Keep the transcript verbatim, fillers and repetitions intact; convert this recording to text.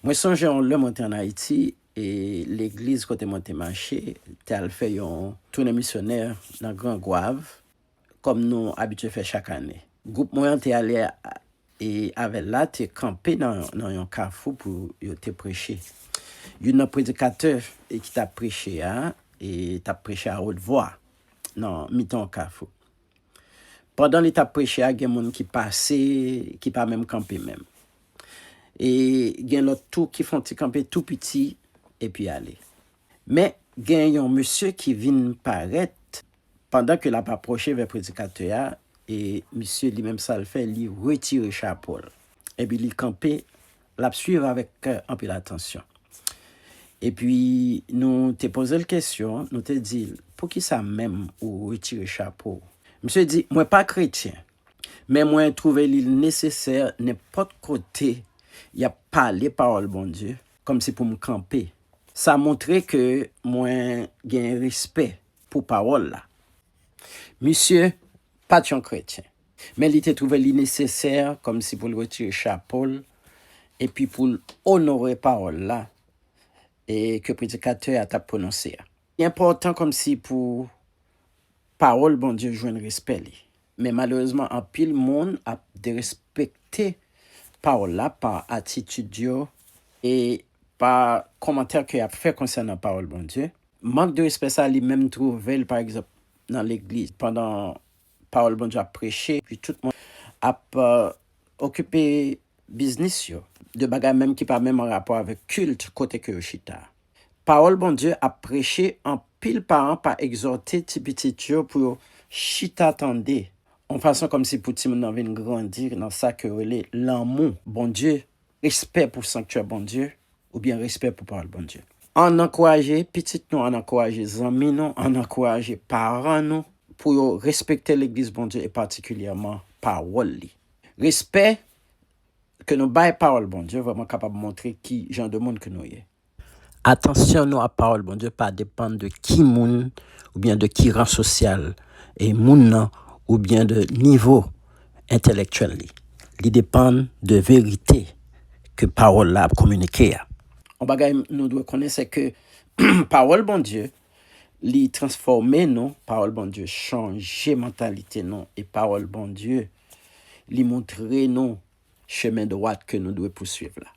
Mwen sonje yon lè mwen te ann Ayiti, e legliz kote mwen te mache te al fè yon tounen misyonè nan Gran Gwav, kòm nou abitye fè chak ane. Gwoup mwen an te ale e avè l la te kanpe nan, nan yon kafou pou yo te preche. Youn nan predikatè e ki t ap preche a e t ap preche a wot vwa nan mitan yon kafou. Pandan li t ap preche a, gen moun ki pase, ki pa menm kanpe menm. E gen lòt tou ki fè yon ti kanpe tou piti epi ale. Men, gen yon mesye ki vin parèt pandan ke l ap apwoche vè predikatè a, e misye li menm sa l fè, li retire chapo l. Epi li kanpe, l ap swiv avèk anpil atansyon. Epi nou te poze l kesyon, nou te di l, "Poukisa menm ou retire chapo w?" Misye di, "Mwen pa kretyen, men mwen twouve li nesesè nenpòt kote y ap pale pawòl Bondye, kòmsi pou m kanpe. Sa montre ke mwen gen respè pou pawòl la." Misye pa t yon kretyen, men li te twouve li nesesè kòmsi pou l retire chapo l epi pou l onore pawòl la e ke predikatè a t ap pwononse a. Li enpòtan kòmsi pou pawòl Bondye jwenn respè li. Men malerezman, anpil moun ap derespekte pawòl la pa atitid yo e pa kòmantè ke y ap fè konsènan pawòl Bondye. Mank de respè sa, li menm twouve l, pa egzanp, nan legliz, pandan pawòl Bondye ap preche, epi tout moun ap, euh, okipe biznis yo, de bagay menm ki pa menm an rapò avèk kilt kote ke yo chita. Pawòl Bondye ap preche, anpil paran pa egzòte ti pitit yo pou yo chita tande, yon fason kòmsi pou timoun nan vin grandi nan sa ke yo rele lanmou Bondye, respè pou sanktyè Bondye, oubyen respè pou pawòl Bondye. Ann ankouraje pitit nou, ann ankouraje zanmi nou, ann ankouraje paran nou pou yo respekte legliz Bondye e patikilyèman pawòl li. Respè ke nou bay pawòl Bondye vrèman kapab montre ki jan de moun ke nou ye. Atansyon nou a pawòl Bondye pa depann de ki moun oubyen de ki ran sosyal e moun nan oubyen de nivo entèlektyèl li. Li depann de verite ke pawòl la ap kominike a. Yon bagay nou dwe konnen, se ke pawòl Bondye, li transfòme nou, pawòl Bondye chanje mantalite nou, e pawòl Bondye, li montre nou chemen dwat ke nou dwe pouswiv la.